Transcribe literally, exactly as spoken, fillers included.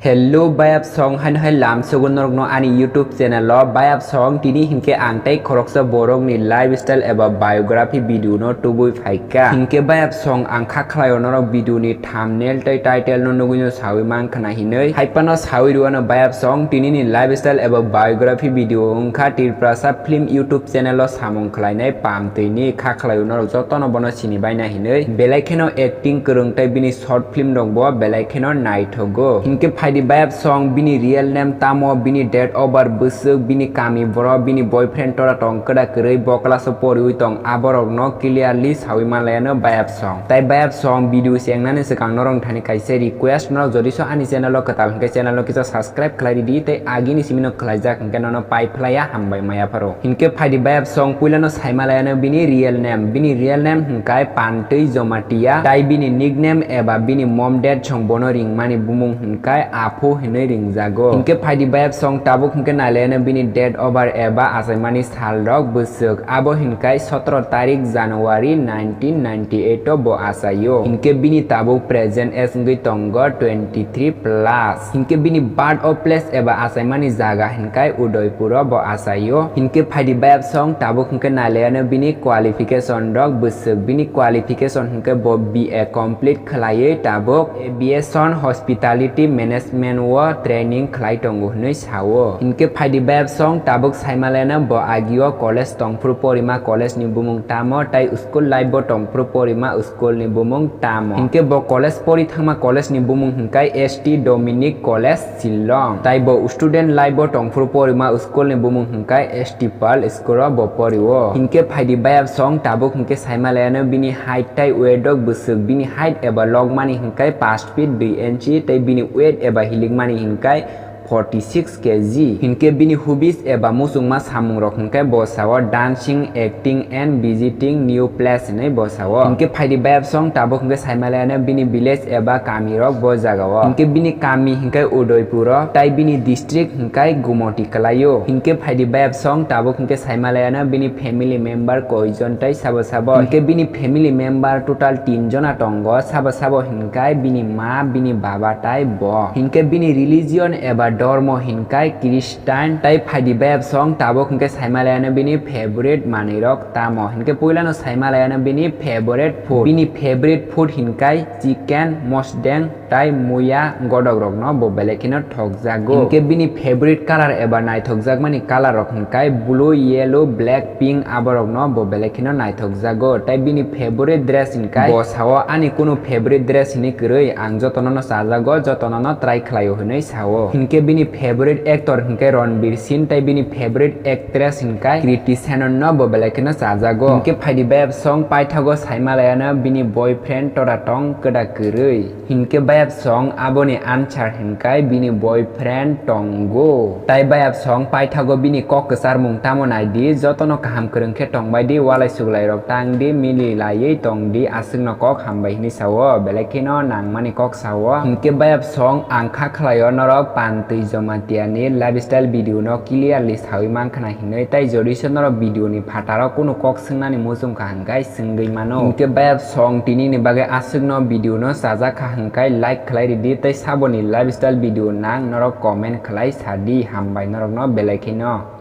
Hello bayap song, haino hai lam sugo norokno ani YouTube channel o. Bayap song, tini hinkhe ang tei khoroksa borokni lifestyle eba biography video no tubui phaikha. Hinkhe bayap song, ang kha khlaio norok video ni thumbnail tei title no nugui no saui mankha na hinui. Haipano saui rwano bayap song, tini ni lifestyle eba biography video wngkha Tiprasa film YouTube channel o samung khlainai Pamtwi ni. Kha khlaio norok jotono bono sini baina hinui. Belai kheno acting kwrwng tei bini short film rok bo belai kheno naithogo. Hinkhe phaidi bayap song, bini real name tamo, bini date of birth bwswk, bini kami boro, bini boyfriend tora tong kwda kwrwi, bo class o poriwi tong, aborokno clearly saui manlaiano bayap song. Tai bayap song video se wngnani swkang norok thani kaisa request, norok jodi so ani channel o kwtal hinkhe channel o kisa subscribe khlai ridi tei agini simi no khlaijak hinkhe nono pai phlaiya, hambai maya pharo. Hinkhe phaidi bayap song puilano saimalaiano bini real name. Bini real name hinkai Pantwi Jomatia. Tai bini nickname eba bini mom dad song bono ringmani bumung hinkai Aphu hinui ringjago. Hinkhe phaidi bayap song tabuk hinkhe nailaiano bini date of birth eba achaimani sal rok bwswk. Abo hinkai sotoro tarik January nineteen ninety eight o bo achaio. Hinkhe bini tabuk present age wngwi tongo twenty three plus. Hinkhe bini birth of place eba achaimani jaga hinkai Udaipur o bo achaio. Hinkhe phaidi bayap song tabuk hinkhe nailaiano bini qualification rok bwswk. Bini qualification hinkhe bo B A complete khlaiwi tabuk Aviation Hospitality Management o training khlai tongo hinui sao. Hinkhe phaidi bayap song tabuk saimalaiano bo agio college tongphuru porima college ni bumung tamo tai school life bo tongphuru porima school ni bumung tamo. Hinkhe bo college pori thangma college ni bumung hinkai S T Dominic College Shillong. Tai bo student life bo tongphuru porima school ni bumung hinkai S T Pearl school o bo porio. Hinkhe phaidi bayap song tabuk hinkhe saimalaiano bini height tai weight rok bwswk. Bini height eba logmani hinkai pash feet dui inchi tai bini weight eba hilikmani hinkai forty six K G. Hinkhe bini hobbies eba muchungma samungrok hinkhe bo sao dancing, acting and visiting new place hinui bo sao. Hinkhe phaidi bayap song tabuk hinkhe saimalaiano bini village eba kamirok bo jagao. Hinkhe bini kami hinkhe Udaipur o, tai bini district hinkhe Gumoti kwlaio. Hinkhe phaidi bayap song tabuk hinkhe saimalaiano bini family member koijon tai sabo sabo. Hinkhe bini family member total tin jona tongo, sabo sabo hinkai bini ma, bini baba tai bo. Hinkhe bini religion eba dormo hinkai Christian. Tai phaidi bayap song tabuk hinkhe saimalaiano bini favorite manwirok tamo. Hinkhe puilano saimalaiano bini favorite food. Bini favorite food hinkai chicken, mosdeng, tai muya godokrokno bo belai kheno thokjago. Hinkhe bini favorite color eba naithokjakmani color rok hinkai blue, yellow, black, pink, aborokno bo belai kheno naithokjago. Tai bini favorite dress hinkai bo sao ani kunu favorite dress hinwi kwrwi, ang jotonono chajago, jotonono try khlaio hinwi sao. Hinkhe bini favorite actor hinkai Ranveer Singh tai bini favorite actress hinkai Kriti Sanon no bo belai kheno chajago. Hinkhe phaidi bayap song paithago saimalaiano bini boyfriend tora tong kwda kwrwi. Hinkhe bayap song aboni answer hinkai bini boyfriend tongo. Tai bayap song paithago bini kok kwcharmung tamo naidi, jotono kaham kwrwng khe tongbaidi, walai suglai rok tangdi, mili laiwi tongdi, aswkno kok hambai hinwi sao, belai kheno nangmani kok sao. Hinkhe bayap song ang kha khlaio norok Pantwi Jomatia ni lifestyle video no clearly sawi mankha na hinwi, tai jodi se norok video ni phataro kunu kok swngnani muchung kha hinkai swngwi mano. Hinkhe bayap song tini ni bagwi aswkno video no chajak kha hinkai like khlai ridi tei saboni lifestyle video nang norok comment khlai sadi, hambai norokno belai kheno.